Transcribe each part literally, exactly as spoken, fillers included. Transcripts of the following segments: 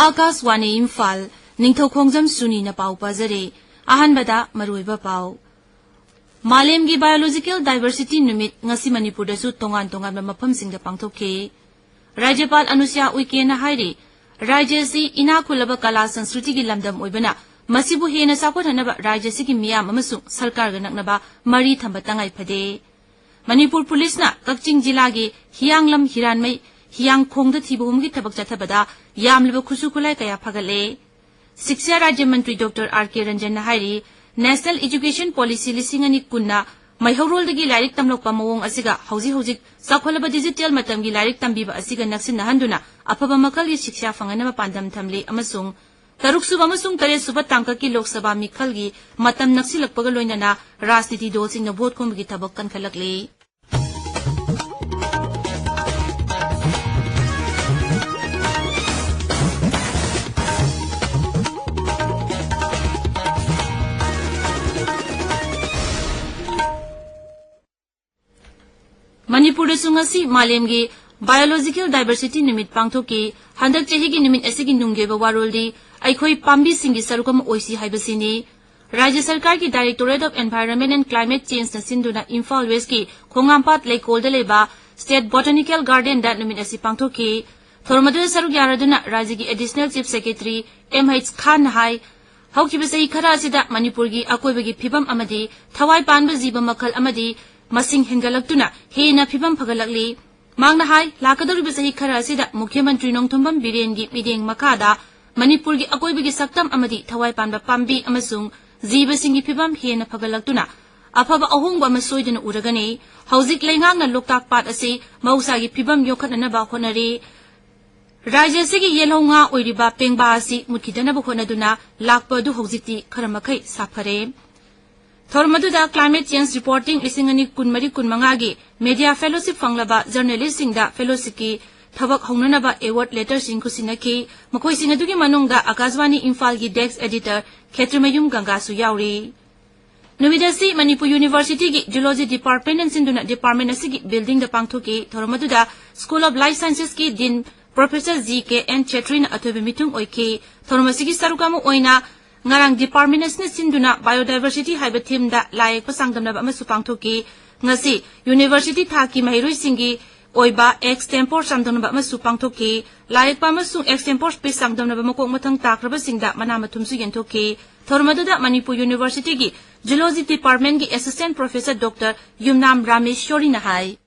ꯑꯥꯀꯥꯁꯋꯥꯅꯤ ꯏꯝꯐꯥꯜ, ꯅꯤꯡꯊꯧꯈꯣꯡꯖꯝ ꯁꯨꯅꯤꯅ ꯄꯥꯎ ꯄꯥꯖꯔꯦ꯫ ꯑꯍꯥꯟꯕꯗ ꯃꯔꯨꯑꯣꯏꯕ ꯄꯥꯎ꯫ ꯃꯥꯂꯦꯝꯒꯤ ꯕꯥꯏꯑꯣꯂꯣꯖꯤꯀꯦꯜ ꯗꯥꯏꯕꯔꯁꯤꯇꯤ ꯅꯨꯃꯤꯠ ꯉꯁꯤ ꯃꯅꯤꯄꯨꯔꯗꯁꯨ ꯇꯣꯉꯥꯟ ꯇꯣꯉꯥꯟꯕ ꯃꯐꯝꯁꯤꯡꯗ ꯄꯥꯡꯊꯣꯛꯈꯤ꯫ ꯔꯥꯖ꯭ꯌꯄꯥꯜ ꯑꯅꯨꯁ꯭ꯌꯥ ꯎꯏꯀꯦꯅ ꯍꯥꯏꯔꯤ, ꯔꯥꯖ꯭ꯌ ꯑꯁꯤ ꯏꯅꯥꯛ ꯈꯨꯜꯂꯕ ꯀꯂꯥ ꯁꯪꯁꯀ꯭ꯔꯤꯇꯤꯒꯤ ꯂꯝꯗꯝ ꯑꯣꯏꯕꯅ ꯃꯁꯤꯕꯨ ꯍꯦꯟꯅ ꯆꯥꯎꯈꯠꯍꯟꯅꯕ ꯔꯥꯖ꯭ꯌ ꯑꯁꯤꯒꯤ ꯃꯤꯌꯥꯝ ꯑꯃꯁꯨꯡ ꯁꯔꯀꯥꯔꯒ ꯅꯛꯅꯕ ꯃꯔꯤ ꯊꯝꯕ ꯇꯉꯥꯏ ꯐꯗꯦ꯫ ꯃꯅꯤꯄꯨꯔ ꯄꯨꯂꯤꯁꯅ ꯀꯛꯆꯤꯡ ꯖꯤꯂꯥꯒꯤ ꯍꯤꯌꯥꯡꯂꯝ ꯍꯤꯔꯥꯟꯃꯩ ꯍꯤꯌꯥꯡꯈꯣꯡꯗ ꯊꯤꯕ ꯍꯨꯝꯒꯤ ꯊꯕꯛ ꯆꯠꯊꯕꯗ ꯌꯥꯝꯂꯕ ꯈꯨꯠꯁꯨ ꯈꯨꯠꯂꯥꯏ ꯀꯌꯥ ꯐꯒꯠꯂꯦ꯫ ꯁꯤꯛꯁꯥ ꯔꯥꯖ꯭ꯌ ꯃꯟꯇ꯭ꯔꯤ ꯗꯣꯛꯇꯔ ꯑꯥꯔ ꯀꯦ ꯔꯟꯖꯟꯅ ꯍꯥꯏꯔꯤ, ꯅꯦꯁꯅꯦꯜ ꯏꯖꯨꯀꯦꯁꯟ ꯄꯣꯂꯤꯁꯤ ꯂꯤꯁꯤꯡ ꯑꯅꯤ ꯀꯨꯟꯅ ꯃꯩꯍꯧꯔꯣꯜꯗꯒꯤ ꯂꯥꯏꯔꯤꯛ ꯇꯝꯂꯛꯄ ꯃꯑꯣꯡ ꯑꯁꯤꯒ ꯍꯧꯖꯤꯛ ꯍꯧꯖꯤꯛ ꯆꯥꯎꯈꯠꯂꯕ ꯗꯤꯖꯤꯇꯦꯜ ꯃꯇꯝꯒꯤ ꯂꯥꯏꯔꯤꯛ ꯇꯝꯕꯤꯕ ꯑꯁꯤꯒ ꯅꯛꯁꯤꯟꯅꯍꯟꯗꯨꯅ ꯑꯐꯕ ꯃꯈꯜꯒꯤ ꯁꯤꯛꯁꯥ ꯐꯪꯍꯟꯅꯕ ꯄꯥꯟꯗꯝ ꯊꯝꯂꯤ ꯑꯃꯁꯨꯡ ꯇꯔꯨꯛꯁꯨꯕ ꯑꯃꯁꯨꯡ ꯇꯔꯦꯠꯁꯨꯕ ꯇꯥꯡꯀꯛꯀꯤ ꯂꯣꯛ ꯁꯚꯥ ꯃꯤꯈꯜꯒꯤ ꯃꯇꯝ ꯅꯛꯁꯤꯜꯂꯛꯄꯒ ꯂꯣꯏꯅꯅ ꯔꯥꯖꯅꯤꯇꯤ ꯗꯜꯁꯤꯡꯅ ꯚꯣꯠ ꯈꯣꯝꯕꯒꯤ ꯊꯕꯛ ꯀꯟꯈꯠꯂꯛꯂꯤ꯫ ꯃꯅꯤꯄꯨꯔꯗꯁꯨ ꯉꯁꯤ ꯃꯥꯂꯦꯝꯒꯤ ꯕꯥꯏꯑꯣꯂꯣꯖꯤꯀꯦꯜ ꯗꯥꯏꯕꯔꯁꯤꯇꯤ ꯅꯨꯃꯤꯠ ꯄꯥꯡꯊꯣꯛꯈꯤ꯫ ꯍꯟꯗꯛ ꯆꯍꯤꯒꯤ ꯅꯨꯃꯤꯠ ꯑꯁꯤꯒꯤ ꯅꯨꯡꯒꯤ ꯑꯣꯏꯕ ꯋꯥꯔꯣꯜꯗꯤ ꯑꯩꯈꯣꯏ ꯄꯥꯝꯕꯤꯁꯤꯡꯒꯤ ꯁꯔꯨꯛ ꯑꯃ ꯑꯣꯏꯁꯤ ꯍꯥꯏꯕꯁꯤꯅꯤ꯫ ꯔꯥꯖ꯭ꯌ ꯁꯔꯀꯥꯔꯒꯤ Directorate of Environment and Climate Changeꯅ ꯁꯤꯟꯗꯨꯅ ꯏꯝꯐꯥꯜ ꯋꯦꯁꯀꯤ ꯈꯣꯡꯉꯥꯝꯄꯥꯠ ꯂꯩꯀꯣꯜꯗ ꯂꯩꯕ State Botanical Gardenꯗ ꯅꯨꯃꯤꯠ ꯑꯁꯤ ꯄꯥꯡꯊꯣꯛꯈꯤ꯫ ꯊꯧꯔꯝ ꯑꯗꯨꯗ ꯁꯔꯨꯛ ꯌꯥꯔꯗꯨꯅ ꯔꯥꯖ꯭ꯌꯒꯤ Additional Chief Secretary M H ꯈꯥꯟꯅ ꯍꯥꯏ, ꯍꯧꯈꯤꯕ ꯆꯍꯤ ꯈꯔ ꯑꯁꯤꯗ ꯃꯅꯤꯄꯨꯔꯒꯤ ꯑꯀꯣꯏꯕꯒꯤ ꯐꯤꯕꯝ ꯑꯃꯗꯤ ꯊꯋꯥꯏ ꯄꯥꯟꯕ ꯖꯤꯕ ꯃꯈꯜ ꯑꯃꯗꯤ ꯃꯁꯤꯡ ꯍꯦꯟꯒꯠꯂꯛꯇꯨꯅ ꯍꯦꯟꯅ ꯐꯤꯕꯝ ꯐꯒꯠꯂꯛꯂꯤ꯫ ꯃꯍꯥꯛꯅ ꯍꯥꯏ, ꯂꯥꯛꯀꯗꯧꯔꯤꯕ ꯆꯍꯤ ꯈꯔ ꯑꯁꯤꯗ ꯃꯨꯈ꯭ꯌ ꯃꯟꯇ꯭ꯔꯤ ꯅꯣꯡꯊꯣꯝꯕꯝ ꯕꯤꯔꯦꯟꯒꯤ ꯃꯤꯠꯌꯦꯡ ꯃꯈꯥꯗ ꯃꯅꯤꯄꯨꯔꯒꯤ ꯑꯀꯣꯏꯕꯒꯤ ꯁꯛꯇꯝ ꯑꯃꯗꯤ ꯊꯋꯥꯏ ꯄꯥꯟꯕ ꯄꯥꯝꯕꯤ ꯑꯃꯁꯨꯡ ꯖꯤꯕꯁꯤꯡꯒꯤ ꯐꯤꯕꯝ ꯍꯦꯟꯅ ꯐꯒꯠꯂꯛꯇꯨꯅ ꯑꯐꯕ ꯑꯍꯣꯡꯕ ꯑꯃ ꯁꯣꯏꯗꯅ ꯎꯔꯒꯅꯤ꯫ ꯍꯧꯖꯤꯛ ꯂꯩꯉꯥꯛꯅ ꯂꯣꯛꯇꯥꯛ ꯄꯥꯠ ꯑꯁꯤ ꯃꯍꯧꯁꯥꯒꯤ ꯐꯤꯕꯝ ꯌꯣꯛꯈꯠꯅꯅꯕ ꯍꯣꯠꯅꯔꯤ꯫ ꯔꯥꯖ꯭ꯌ ꯑꯁꯤꯒꯤ ꯌꯦꯜꯍꯧ ꯉꯥ ꯑꯣꯏꯔꯤꯕ ꯄꯦꯡꯕꯥ ꯑꯁꯤ ꯃꯨꯠꯈꯤꯗꯅꯕ ꯍꯣꯠꯅꯗꯨꯅ ꯂꯥꯛꯄ ꯑꯗꯨ ꯍꯧꯖꯤꯛꯇꯤ ꯈꯔ ꯃꯈꯩ ꯁꯥꯐꯔꯦ꯫ ꯊꯧꯔꯝ ꯑꯗꯨꯗ Climate Change Reporting ꯂꯤꯁꯤꯡ ꯑꯅꯤ ꯀꯨꯟꯃꯔꯤ ꯀꯨꯟꯃꯉꯥꯒꯤ Media Fellowship ꯐꯪꯂꯕ ꯖꯔꯅꯦꯂꯤꯁꯁꯤꯡꯗ fellowshipꯀꯤ ꯊꯕꯛ ꯍꯧꯅꯅꯕ ꯑꯦꯋꯥꯔꯗ ꯂꯦꯇꯔꯁꯤꯡ ꯈꯨꯠꯁꯤꯟꯅꯈꯤ꯫ ꯃꯈꯣꯏꯁꯤꯡ ꯑꯗꯨꯒꯤ ꯃꯅꯨꯡꯗ ꯑꯀꯥꯁꯕꯥꯅꯤ ꯏꯝꯐꯥꯜꯒꯤ ꯗꯦꯁ꯭ꯛ ꯑꯦꯗꯤꯇꯔ ꯈꯦꯇ꯭ꯔꯤꯃꯌꯨꯝ ꯒꯪꯒꯥꯁꯨ ꯌꯥꯎꯔꯤ꯫ ꯅꯨꯃꯤꯠ ꯑꯁꯤ ꯃꯅꯤꯄꯨꯔ ꯌꯨꯅꯤꯚꯔꯁꯤꯇꯤꯒꯤ ꯖꯨꯂꯣꯖꯤ ꯗꯤꯄꯥꯔꯠꯃꯦꯟꯅ ꯁꯤꯟꯗꯨꯅ ꯗꯤꯄꯥꯔꯠꯃꯦꯟ ꯑꯁꯤꯒꯤ ꯕꯤꯜꯗꯤꯡꯗ ꯄꯥꯡꯊꯣꯛꯈꯤ꯫ ꯊꯧꯔꯝ ꯑꯗꯨꯗ ꯁ꯭ꯀꯨꯜ ꯑꯣꯐ ꯂꯥꯏꯐ ꯁꯥꯏꯟꯁꯦꯁꯀꯤ dean professor G K N ꯆꯦꯇ꯭ꯔꯤꯅ ꯑꯊꯣꯏꯕ ꯃꯤꯊꯨꯡ ꯑꯣꯏꯈꯤ꯫ ꯊꯧꯔꯝ ꯑꯁꯤꯒꯤ ꯁꯔꯨꯛ ꯑꯃ ꯑꯣꯏꯅ ꯉꯔꯥꯡ ꯗꯤꯄꯥꯔꯠꯃꯦꯟ ꯑꯁꯤꯅ ꯁꯤꯟꯗꯨꯅ ꯕꯥꯏꯑꯣꯗꯥꯏꯚꯔꯁꯤꯇꯤ ꯍꯥꯏꯕ ꯊꯤꯝꯗ ꯂꯥꯏ ꯌꯦꯛꯄ ꯆꯥꯡꯗꯝꯅꯕ ꯑꯃꯁꯨ ꯄꯥꯡꯊꯣꯛꯈꯤ꯫ ꯉꯁꯤ ꯌꯨꯅꯤꯚꯔꯁꯤꯇꯤ ꯊꯥꯛꯀꯤ ꯃꯍꯩꯔꯣꯏꯁꯤꯡꯒꯤ ꯑꯣꯏꯕ ꯑꯦꯛꯁ ꯇꯦꯝꯄꯣꯔ ꯆꯥꯡꯗꯝꯅꯕ ꯑꯃꯁꯨ ꯄꯥꯡꯊꯣꯛꯈꯤ꯫ ꯂꯥꯏ ꯌꯦꯛꯄ ꯑꯃꯁꯨꯡ ꯑꯦꯛꯁ ꯇꯦꯝꯄꯣꯔ ꯁ꯭ꯄꯤꯆ ꯆꯥꯡꯗꯝꯅꯕ ꯃꯀꯣꯛ ꯃꯊꯪ ꯇꯥꯈ꯭ꯔꯕꯁꯤꯡꯗ ꯃꯅꯥ ꯃꯊꯨꯝꯁꯨ ꯌꯦꯟꯊꯣꯛꯈꯤ꯫ ꯊꯧꯔꯝ ꯑꯗꯨꯗ ꯃꯅꯤꯄꯨꯔ ꯌꯨꯅꯤꯚꯔꯁꯤꯇꯤꯒꯤ ꯖꯨꯂꯣꯖꯤ ꯗꯤꯄꯥꯔꯠꯃꯦꯟꯒꯤ ꯑꯦꯁꯤꯁꯇꯦꯟꯠ ꯄ꯭ꯔꯣꯐꯦꯁꯔ ꯗꯣꯛꯇꯔ ꯌꯨꯝꯅꯥꯝ ꯔꯥꯃꯦꯁ꯭ꯋꯔꯤꯅ ꯍꯥꯏ꯫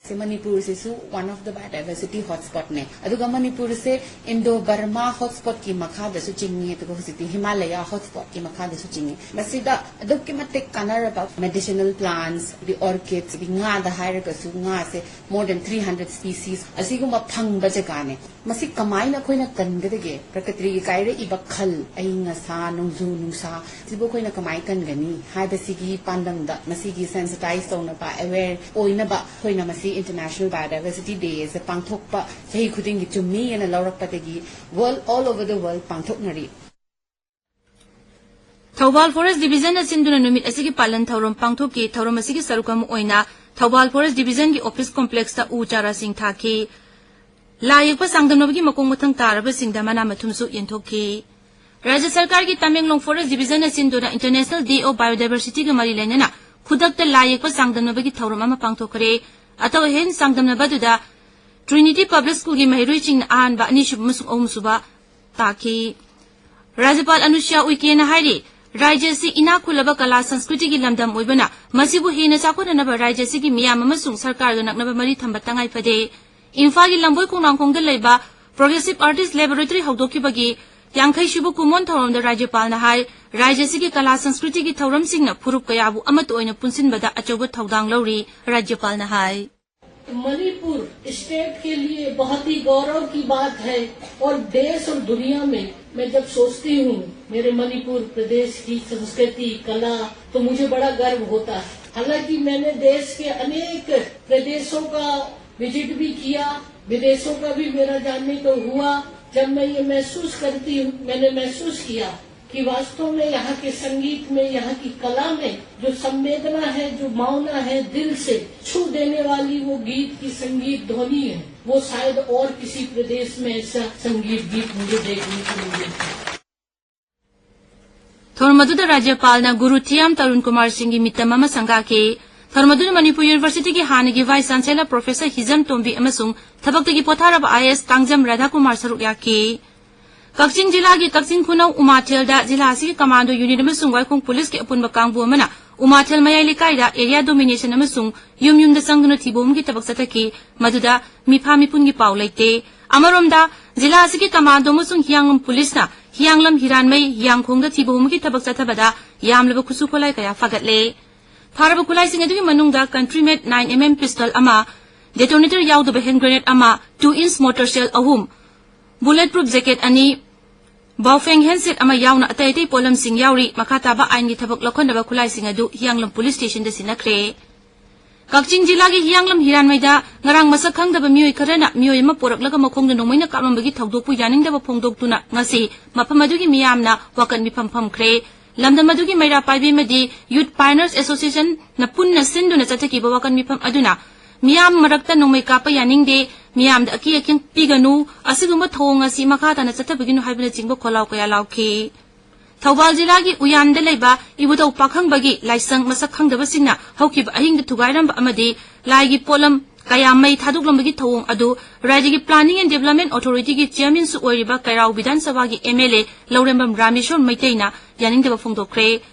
ꯁꯤ ꯃꯅꯤꯄꯨꯔꯁꯤꯁꯨ one of the biodiversity hotspotꯅꯦ꯫ ꯑꯗꯨꯒ ꯃꯅꯤꯄꯨꯔꯁꯦ ꯏꯟꯗꯣ ꯕꯔꯃꯥ ꯍꯣꯠꯁ꯭ꯄꯣꯠꯀꯤ ꯃꯈꯥꯗꯁꯨ ꯆꯤꯡꯉꯤ꯫ ꯑꯗꯨꯒ ꯍꯧꯖꯤꯛꯇꯤ ꯍꯤꯃꯥꯂꯌꯥ ꯍꯣꯠꯁ꯭ꯄꯣꯠꯀꯤ ꯃꯈꯥꯗꯁꯨ ꯆꯤꯡꯉꯤ꯫ ꯃꯁꯤꯗ ꯑꯗꯨꯛꯀꯤ ꯃꯇꯤꯛ ꯀꯥꯟꯅꯔꯕ medicinal plants, the orchids, ꯑꯗꯒꯤ ꯉꯥꯗ ꯍꯥꯏꯔꯒꯁꯨ ꯉꯥꯁꯦ more than three hundred species ꯑꯁꯤꯒꯨꯝꯕ ꯐꯪꯕ ꯖꯒꯥꯅꯦ꯫ ꯃꯁꯤ ꯀꯃꯥꯏꯅ ꯑꯩꯈꯣꯏꯅ ꯀꯟꯒꯗꯒꯦ? ꯄ꯭ꯔꯀ꯭ꯔꯤꯇꯤꯒꯤ ꯀꯥꯏꯔꯛꯏꯕ ꯈꯜ, ꯑꯏꯪ ꯑꯁꯥ, ꯅꯣꯡꯖꯨ ꯅꯨꯡꯁꯥ, ꯁꯤꯕꯨ ꯑꯩꯈꯣꯏꯅ ꯀꯃꯥꯏꯅ ꯀꯟꯒꯅꯤ ꯍꯥꯏꯕꯁꯤꯒꯤ ꯄꯥꯟꯗꯝꯗ ꯃꯁꯤꯒꯤ sensitize ꯇꯧꯅꯕ, aware ꯑꯣꯏꯅꯕ ꯑꯩꯈꯣꯏꯅ ꯃꯁꯤ International Biodiversity Day ꯑꯁꯦ ꯄꯥꯡꯊꯣꯛꯄ ꯆꯍꯤ ꯈꯨꯗꯤꯡꯒꯤ ꯆꯨꯝꯃꯤ ꯍꯥꯏꯅ ꯂꯧꯔꯛꯄꯗꯒꯤ world, all over the world ꯄꯥꯡꯊꯣꯛꯅꯔꯤ꯫ ꯊꯧꯕꯥꯜ ꯐꯣꯔꯦꯁ꯭ꯠ ꯗꯤꯚꯤꯖꯟꯅ ꯁꯤꯟꯗꯨꯅ ꯅꯨꯃꯤꯠ ꯑꯁꯤꯒꯤ ꯄꯥꯂꯟ ꯊꯧꯔꯝ ꯄꯥꯡꯊꯣꯛꯈꯤ꯫ ꯊꯧꯔꯝ ꯑꯁꯤꯒꯤ ꯁꯔꯨꯛ ꯑꯃ ꯑꯣꯏꯅ ꯊꯧꯕꯥꯜ ꯐꯣꯔꯦꯁ꯭ꯠ ꯗꯤꯚꯤꯖꯟꯒꯤ ꯑꯣꯐꯤꯁ ꯀꯣꯝꯄ꯭ꯂꯦꯛꯁꯇ ꯎ ꯆꯥꯔꯥꯁꯤꯡ ꯊꯥꯈꯤ꯫ ꯂꯥꯏ ꯌꯦꯛꯄ ꯆꯥꯡꯗꯝꯅꯕꯒꯤ ꯃꯀꯣꯛ ꯃꯊꯪ ꯇꯥꯔꯕꯁꯤꯡꯗ ꯃꯅꯥ ꯃꯊꯨꯝꯁꯨ ꯌꯦꯟꯊꯣꯛꯈꯤ꯫ ꯔꯥꯖ꯭ꯌ ꯁꯔꯀꯥꯔꯒꯤ ꯇꯃꯦꯡꯂꯣꯡ ꯐꯣꯔꯦꯁ꯭ꯠ ꯗꯤꯚꯤꯖꯟꯅ ꯁꯤꯟꯗꯨꯅ International Day of Biodiversityꯒ ꯃꯔꯤ ꯂꯩꯅꯅ ꯈꯨꯗꯛꯇ ꯂꯥꯏ ꯌꯦꯛꯄ ꯆꯥꯡꯗꯝꯅꯕꯒꯤ ꯊꯧꯔꯝ ꯑꯃ ꯄꯥꯡꯊꯣꯛꯈ꯭ꯔꯦ꯫ ꯑꯇꯧ ꯑꯍꯦꯟ ꯆꯥꯡꯗꯝꯅꯕ ꯑꯗꯨꯗ ꯇ꯭ꯔꯤꯅꯤꯇꯤ ꯄꯕ꯭ꯂꯤꯛ ꯁ꯭ꯀꯨꯜꯒꯤ ꯃꯍꯩꯔꯣꯏꯁꯤꯡꯅ ꯑꯍꯥꯟꯕ, ꯑꯅꯤꯁꯨꯕ ꯑꯃꯁꯨꯡ ꯑꯍꯨꯝꯁꯨꯕ ꯇꯥꯈꯤ꯫ ꯔꯥꯖ꯭ꯌꯄꯥꯜ ꯑꯅꯨꯁ꯭ꯌꯥ ꯎꯏꯀꯦꯅ ꯍꯥꯏꯔꯤ, ꯔꯥꯖ꯭ꯌ ꯑꯁꯤ ꯏꯅꯥꯛ ꯈꯨꯜꯂꯕ ꯀꯂꯥ ꯁꯪꯁꯀ꯭ꯔꯤꯇꯤꯒꯤ ꯂꯝꯗꯝ ꯑꯣꯏꯕꯅ ꯃꯁꯤꯕꯨ ꯍꯦꯟꯅ ꯆꯥꯎꯈꯠꯅꯅꯕ ꯔꯥꯖ꯭ꯌ ꯑꯁꯤꯒꯤ ꯃꯤꯌꯥꯝ ꯑꯃꯁꯨꯡ ꯁꯔꯀꯥꯔꯒ ꯅꯛꯅꯕ ꯃꯔꯤ ꯊꯝꯕ ꯇꯉꯥꯏ ꯐꯗꯦ꯫ ꯏꯝꯐꯥꯜꯒꯤ ꯂꯝꯕꯣꯏ ꯈꯣꯡꯅꯥꯡꯈꯣꯡꯗ ꯂꯩꯕ Progressive Artist Laboratory ꯍꯧꯗꯣꯛꯈꯤꯕꯒꯤ ꯌꯥꯡꯈꯩ ꯁꯨꯕ ꯀꯨꯝꯑꯣꯟ ꯊꯧꯔꯝꯗ ꯔꯥꯖ꯭ꯌꯄꯥꯜꯅ ꯍꯥꯏ, ꯔꯥꯖ꯭ꯌ ꯑꯁꯤꯒꯤ ꯀꯂꯥ ꯁꯪꯁꯀ꯭ꯔꯤꯇꯤꯒꯤ ꯊꯧꯔꯝꯁꯤꯡꯅ ꯐꯨꯔꯨꯞ ꯀꯌꯥꯕꯨ ꯑꯃꯠꯇ ꯑꯣꯏꯅ ꯄꯨꯟꯁꯤꯟꯕꯗ ꯑꯆꯧꯕ ꯊꯧꯗꯥꯡ ꯂꯧꯔꯤ꯫ ꯔꯥꯖ꯭ꯌꯄꯥꯜꯅ ꯍꯥꯏ꯫ मणिपुर स्टेट के लिए बहुत ही गौरव की बात है और देश और दुनिया में मैं जब सोचती हूँ मेरे मणिपुर प्रदेश की संस्कृति, कला, तो मुझे बड़ा गर्व होता है। हालांकि मैंने देश के अनेक प्रदेशों का विजिट भी किया, विदेशों का भी मेरा जाने को हुआ। जब मैं ये महसूस करती हूँ, मैंने महसूस किया कि वास्तव में यहाँ के संगीत में, यहाँ की कला में जो संवेदना है, जो भावना है, दिल से छू देने वाली वो गीत की संगीत ध्वनि है, वो शायद और किसी प्रदेश में ऐसा संगीत गीत मुझे देखने को नहीं मिलता। ꯊꯧꯔꯝ ꯑꯗꯨꯗ ꯔꯥꯖ꯭ꯌꯄꯥꯜꯅ ꯒꯨꯔꯨ ꯊꯤꯌꯥꯝ ꯇꯔꯨꯟ ꯀꯨꯃꯥꯔ ꯁꯤꯡꯒꯤ ꯃꯤꯇꯝ ꯑꯃ ꯁꯪꯒꯥꯈꯤ꯫ ꯊꯧꯔꯝ ꯑꯗꯨꯗ ꯃꯅꯤꯄꯨꯔ ꯌꯨꯅꯤꯚꯔꯁꯤꯇꯤꯒꯤ ꯍꯥꯟꯅꯒꯤ ꯚꯥꯏꯁ ꯆꯥꯟꯁꯦꯂꯔ ꯄ꯭ꯔꯣꯐꯦꯁꯔ ꯍꯤꯖꯝ ꯇꯣꯝꯕꯤ ꯑꯃꯁꯨꯡ ꯊꯕꯛꯇꯒꯤ ꯄꯣꯊꯥꯔꯕ ꯑꯥꯏ ꯑꯦꯁ ꯇꯥꯡꯖꯝ ꯔꯥꯙꯥꯀꯨꯃꯥꯔ ꯁꯔꯨꯛ ꯌꯥꯈꯤ꯫ ꯀꯛꯆꯤꯡ ꯖꯤꯂꯥꯒꯤ ꯀꯛꯆꯤꯡ ꯈꯨꯅꯧ ꯎꯃꯥꯊꯦꯜꯗ ꯖꯤꯂꯥ ꯑꯁꯤꯒꯤ ꯀꯃꯥꯟꯗꯣ ꯌꯨꯅꯤꯠ ꯑꯃꯁꯨꯡ ꯋꯥꯏꯈꯣꯡ ꯄꯨꯂꯤꯁꯀꯤ ꯑꯄꯨꯟꯕ ꯀꯥꯡꯕꯨ ꯑꯃꯅ ꯎꯃꯥꯊꯦꯜ ꯃꯌꯥꯏ ꯂꯩꯀꯥꯏꯗ ꯑꯦꯔꯤꯌꯥ ꯗꯣꯃꯤꯅꯦꯁꯟ ꯑꯃꯁꯨꯡ ꯌꯨꯝ ꯌꯨꯝꯗ ꯆꯪꯗꯨꯅ ꯊꯤꯕ ꯍꯨꯝꯒꯤ ꯊꯕꯛ ꯆꯠꯊꯈꯤ꯫ ꯃꯗꯨꯗ ꯃꯤꯐꯥ ꯃꯤꯄꯨꯟꯒꯤ ꯄꯥꯎ ꯂꯩꯇꯦ꯫ ꯑꯃꯔꯣꯝꯗ, ꯖꯤꯂꯥ ꯑꯁꯤꯒꯤ ꯀꯃꯥꯟꯗꯣ ꯑꯃꯁꯨꯡ ꯍꯤꯌꯥꯡꯂꯝ ꯄꯨꯂꯤꯁꯅ ꯍꯤꯌꯥꯡꯂꯝ ꯍꯤꯔꯥꯟꯃꯩ ꯍꯤꯌꯥꯡꯈꯣꯡꯗ ꯊꯤꯕ ꯍꯨꯝꯒꯤ ꯊꯕꯛ ꯆꯠꯊꯕꯗ ꯌꯥꯝꯂꯕ ꯈꯨꯠꯁꯨ ꯈꯨꯠꯂꯥꯏ ꯀꯌꯥ ꯐꯥꯒꯠꯂꯦ꯫ ꯐꯥꯔꯕ ꯈꯨꯠꯂꯥꯏꯁꯤꯡ ꯑꯗꯨꯒꯤ ꯃꯅꯨꯡꯗ ꯀꯟꯇ꯭ꯔꯤꯃꯦꯠ ꯅꯥꯏꯟ ꯑꯦꯝ ꯑꯦꯝ ꯄꯤꯁꯇꯜ ꯑꯃ, ꯗꯦꯇꯣꯅꯦꯇꯔ ꯌꯥꯎꯗꯕ ꯍꯦꯟ ꯒ꯭ꯔꯦꯅꯦꯗ ꯑꯃ, ꯇꯨ ꯏꯟꯆ ꯃꯣꯔꯇꯔ ꯁꯦꯜ ꯑꯍꯨꯝ, ꯕꯨꯂꯦꯠ ꯄ꯭ꯔꯨꯐ ꯖꯦꯀꯦꯠ ꯑꯅꯤ, ꯕꯥꯎꯐꯦꯡ ꯍꯦꯟꯁꯦꯠ ꯑꯃ ꯌꯥꯎꯅ ꯑꯇꯩ ꯑꯇꯩ ꯄꯣꯠꯂꯝꯁꯤꯡ ꯌꯥꯎꯔꯤ꯫ ꯃꯈꯥ ꯇꯥꯕ ꯑꯥꯏꯟꯒꯤ ꯊꯕꯛ ꯂꯧꯈꯠꯅꯕ ꯈꯨꯠꯂꯥꯏꯁꯤꯡ ꯑꯗꯨ ꯍꯤꯌꯥꯡꯂꯝ ꯄꯨꯂꯤꯁ ꯁ꯭ꯇꯦꯁꯟꯗ ꯁꯤꯟꯅꯈ꯭ꯔꯦ꯫ ꯀꯛꯆꯤꯡ ꯖꯤꯂꯥꯒꯤ ꯍꯤꯌꯥꯡꯂꯝ ꯍꯤꯔꯥꯟꯃꯩꯗ ꯉꯔꯥꯡ ꯃꯁꯛ ꯈꯪꯗꯕ ꯃꯤꯑꯣꯏ ꯈꯔꯅ ꯃꯤꯑꯣꯏ ꯑꯃ ꯄꯣꯔꯛꯂꯒ ꯃꯈꯣꯡꯗ ꯅꯣꯡꯃꯩꯅ ꯀꯥꯞꯂꯝꯕꯒꯤ ꯊꯧꯗꯣꯛꯄꯨ ꯌꯥꯅꯤꯡꯗꯕ ꯐꯣꯡꯗꯣꯛꯇꯨꯅ ꯉꯁꯤ ꯃꯐꯝ ꯑꯗꯨꯒꯤ ꯃꯤꯌꯥꯝꯅ ꯋꯥꯀꯠ ꯃꯤꯐꯝ ꯐꯝꯈ꯭ꯔꯦ꯫ ꯂꯝꯗꯝ ꯑꯗꯨꯒꯤ ꯃꯩꯔꯥ ꯄꯥꯏꯕꯤ ꯑꯃꯗꯤ ꯌꯨꯠ ꯄꯥꯏꯅꯔꯁ ꯑꯦꯁꯣꯁꯤꯌꯦꯁꯟꯅ ꯄꯨꯟꯅ ꯁꯤꯟꯗꯨꯅ ꯆꯠꯊꯈꯤꯕ ꯋꯥꯀꯠ ꯃꯤꯐꯝ ꯑꯗꯨꯅ ꯃꯤꯌꯥꯝ ꯃꯔꯛꯇ ꯅꯣꯡꯃꯩ ꯀꯥꯞꯄ ꯌꯥꯅꯤꯡꯗꯦ, ꯃꯤꯌꯥꯝꯗ ꯑꯀꯤ ꯑꯈꯪ ꯄꯤꯒꯅꯨ, ꯑꯁꯤꯒꯨꯝꯕ ꯊꯧꯑꯣꯡ ꯑꯁꯤ ꯃꯈꯥ ꯇꯥꯅ ꯆꯠꯊꯕꯤꯒꯅꯨ ꯍꯥꯏꯕꯅꯆꯤꯡꯕ ꯈꯣꯜꯂꯥꯎ ꯀꯌꯥ ꯂꯥꯎꯈꯤ꯫ ꯊꯧꯕꯥꯜ ꯖꯤꯂꯥꯒꯤ ꯎꯌꯥꯟꯗ ꯂꯩꯕ ꯏꯕꯨꯙꯧ ꯄꯥꯈꯪꯕꯒꯤ ꯂꯥꯏꯁꯪ ꯃꯁꯛ ꯈꯪꯗꯕꯁꯤꯡꯅ ꯍꯧꯈꯤꯕ ꯑꯍꯤꯡꯗ ꯊꯨꯒꯥꯏꯔꯝꯕ ꯑꯃꯗꯤ ꯂꯥꯏꯒꯤ ꯄꯣꯠꯂꯝ ꯀꯌꯥ ꯃꯩ ꯊꯥꯗꯣꯛꯂꯝꯕꯒꯤ ꯊꯧꯑꯣꯡ ꯑꯗꯨ ꯔꯥꯖ꯭ꯌꯒꯤ ꯄ꯭ꯂꯥꯅꯤꯡ ꯑꯦꯟ ꯗꯦꯕꯂꯞꯃꯦꯟ ꯑꯣꯊꯣꯔꯤꯇꯤꯒꯤ ꯆꯤꯌꯔꯃꯦꯟꯁꯨ ꯑꯣꯏꯔꯤꯕ ꯀꯩꯔꯥꯎ ꯕꯤꯙꯥꯟ ꯁꯚꯥꯒꯤ ꯑꯦꯝ ꯑꯦꯜ ꯑꯦ ꯂꯧꯔꯦꯝꯕꯝ ꯔꯥꯃꯦꯁꯣꯔ ꯃꯩꯇꯩꯅ ꯌꯥꯅꯤꯡꯗꯕ ꯐꯣꯡꯗꯣꯛꯈ꯭ꯔꯦ꯫